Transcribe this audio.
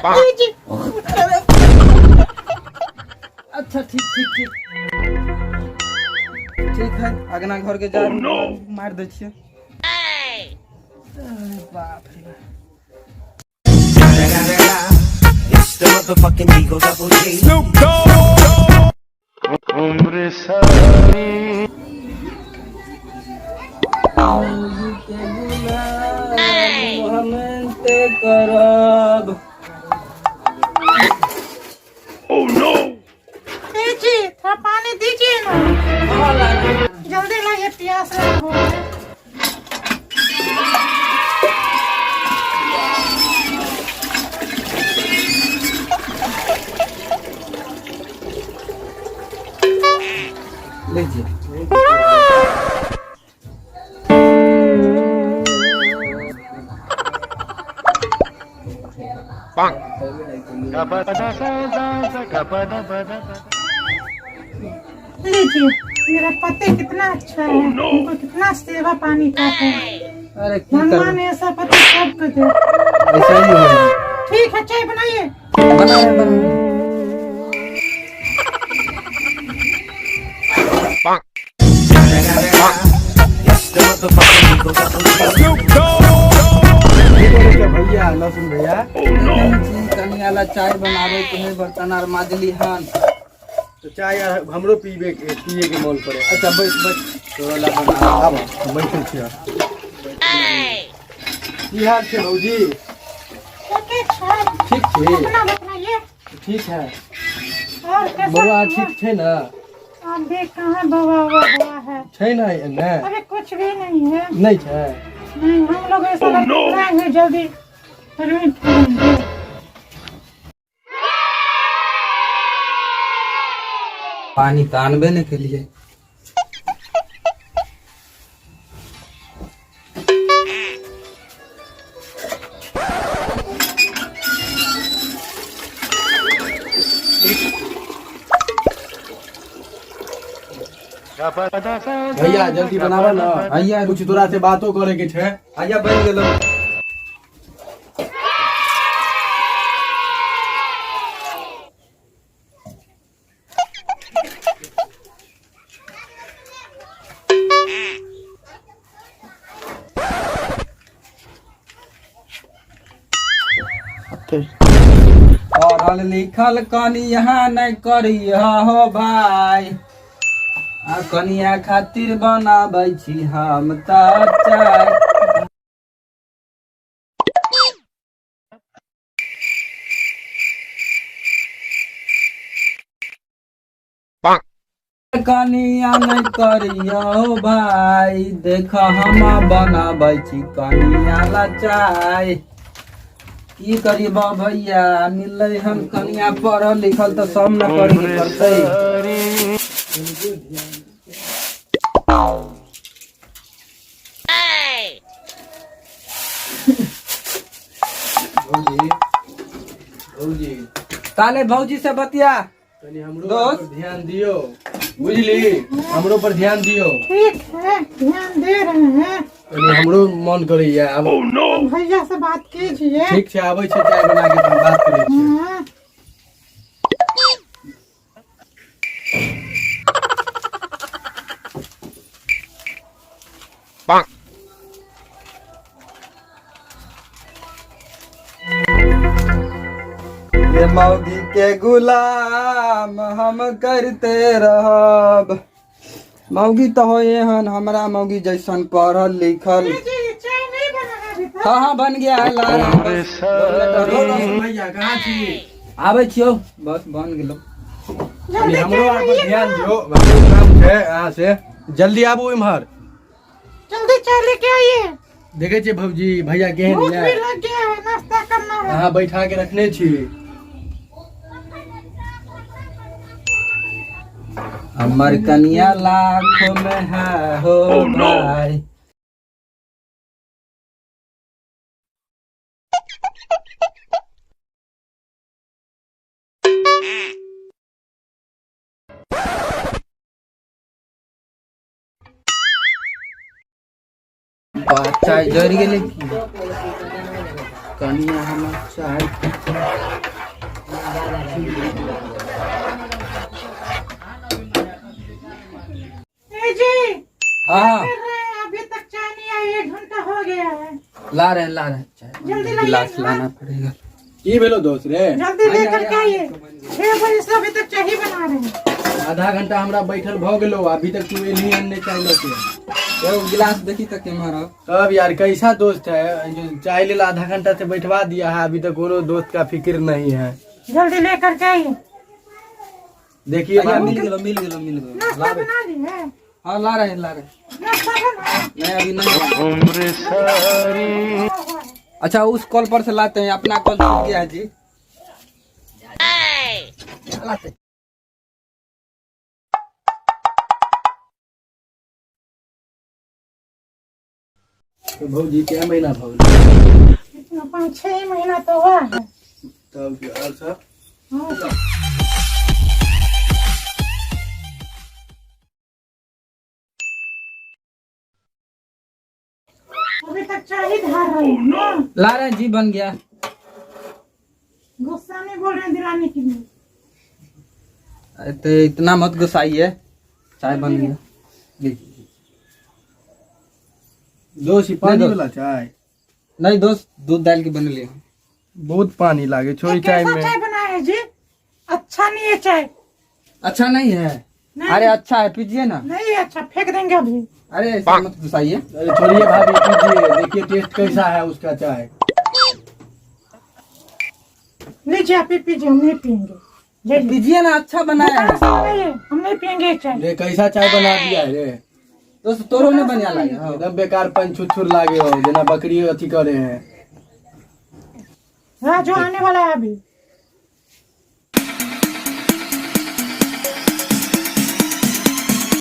लीजिए। अच्छा, ठीक ठीक ठीक ठीक है। अगना घर के जा मार दै छियै। अरे बाप रे। It's the motherfucking Eagle Double G. हमें करब। दीजिए, थोड़ा पानी दीजिए ना, जल्दी लाइए, प्यास लगा हुआ है। लीजिए। लीजिए, मेरा पति कितना अच्छा है, उनको कितना सेवा पानी का है। अरे की भगवान करबै। ऐसा पति सबको दे। ऐसा ही है। ठीक है, चाय बनाइए। बना बना। It's the motherfucking Eagle Double G. की करै छै भैया, लहसुन भैया? कनिया ला चाय बनाबे के है, बर्तन आर माजली हन। तो चाय आर हमरो पीबे के, पिए के मन करे। अच्छा, बैठ बैठ, तोरा ला बना। आब बैठे छियै। की हाल छै भौजी? ओके छै। ठीक छी? अपना बताइए। ठीक है। और कैसा बौआ हुआ? ठीक छै ने? अभी कहाँ बवा हुआ हुआ है? छै ने एने? अभी कुछ भी नहीं है। नहि छै? नहीं, हम लोग ऐसा लाएंगे जल्दी पेमेंट करेंगे। पानी तऽ आनबे नहि केलियै। भैया, जल्दी बनाबऽ ने। भैया। कुछ तोरा से बातो करे के छै। भैया, बनि गेलो। पढ़ल लिखल कनिया नहि करिह हो भाई, आ कनिया खातिर बनाबै छी हम तऽ चाय। कनिया नहि करियो भाई, देख हम बनाबै छी कनिया ला चाय। की करीब भैया, मिललै हन कनिया पढ़ल लिखल तऽ सब न करे के पड़तै। भौजी, भौजी। ताले भौजी से बतिया। कनि हमरो दोस्त। पर ध्यान दियो, बुझली? हमरो पर ध्यान दियो। ठीक है, ध्यान दे रहे हैं। कनि हमरो मन करैया आब। भैया से बात कीजिए। ठीक छै, आबै छै चाय बना के, तहन बात करै छियै। हाँ। ये मौगी के गुलाम हम करते रहब। मौगी तऽ हो हन हमरा मौगी जैसन पढ़ल लिखल। जी, चाय नहीं बना है अभी तक? हाँ हाँ, बन गया है, ला रहा हूँ, बस 2 मिनट और। लहसुन भैया, कहाँ छी? आबै छियौ, बस बन गेलो। कनि जल्दी हमरो चाय आर पर बनाइए ध्यान ना। दियो, हमरो काम छै अहाँ से। जल्दी आबू इम्हर। जल्दी चाय लेके आइए। देखै छियै भौजी, भैया केहन भूख भी यऽ। लग गया है, नाश्ता करना है। अहाँ बैठा के रखने छी। हमर कनिया लाखों में है हो भाई। चाय जरि गेलै की? कनिया हमर चाय ए जी, हाँ। कर रहे हैं, अभी तक चाय नहीं आई, एक घंटा हो गया है। ला रहे हैं, ला रहे हैं चाय। जल्दी लाइए गिलास ना। लाना पड़ेगा। की भेलो दोस्त रे? जल्दी लेकर के आइए, 6 बजे से अभी तक चाय ही बना रहे हैं। आधा घंटा हमरा बैठल भ गेलो, अभी तक तू एलही हन नहीं चाय लऽ के। एगो गिलास देखी तक केम्हर हौ। तब यार, कैसा दोस्त है जो चाय ले आधा घंटा से बैठवा दिया है, अभी तक कोनो दोस्त का फिक्र नहीं है। जल्दी लेकर के आइए। देखिए भैया, भाभी। मिल गेलो, मिल गेलो, मिल गेलो। नाश्ता बना लिए? हाँ, ला रहे हैं, ला रहे हैं। नाश्ता बना नहीं, अभी नहीं। अच्छा, उस कल पर से लाते हैं, अपना कल छूट गया है जी। लाते हैं। तो भौजी, क्या महीना भऽ गेल? इतना 5-6 महीना तो हुआ है। तब और सब? हाँ। अभी तक चाय ही धार रही है ना? ला रहे हैं जी, बन गया। गुस्सा नहीं बोल रहे हैं दिलाने के लिए। अरे तो इतना मत गुस्साइए, चाय बन गया लीजिए। दोस्त, ई पानी नहीं दोस्त। वाला चाय? नहीं दोस्त, दूध डाल के बन लिया। बहुत पानी लागे छो ये ई चाय कैसा में। चाय बनाया है जी? अच्छा नहीं है चाय। अच्छा नहीं है? नहीं। अरे, अच्छा है, पीजिए ना। नहीं है अच्छा, फेंक देंगे अभी। अरे, ऐसे मत गुस्साइए। अरे छोड़िए भाभी, पीजिए, देखिए टेस्ट कैसा है उसका चाय। लीजिए, आप ही पीजिए, हम नहीं पियेंगे जी। पीजिए ना, अच्छा बनाया है। नहीं है, हम नहीं पियेंगे ये चाय। रे, कैसा चाय बना दिया है रे? दोस्त, तोरो नहीं बढ़िया लगे हाँ। एकदम बेकार पन छुछुर लागे हो, जेना बकरी अथी करे है। राजू आने वाला है अभी।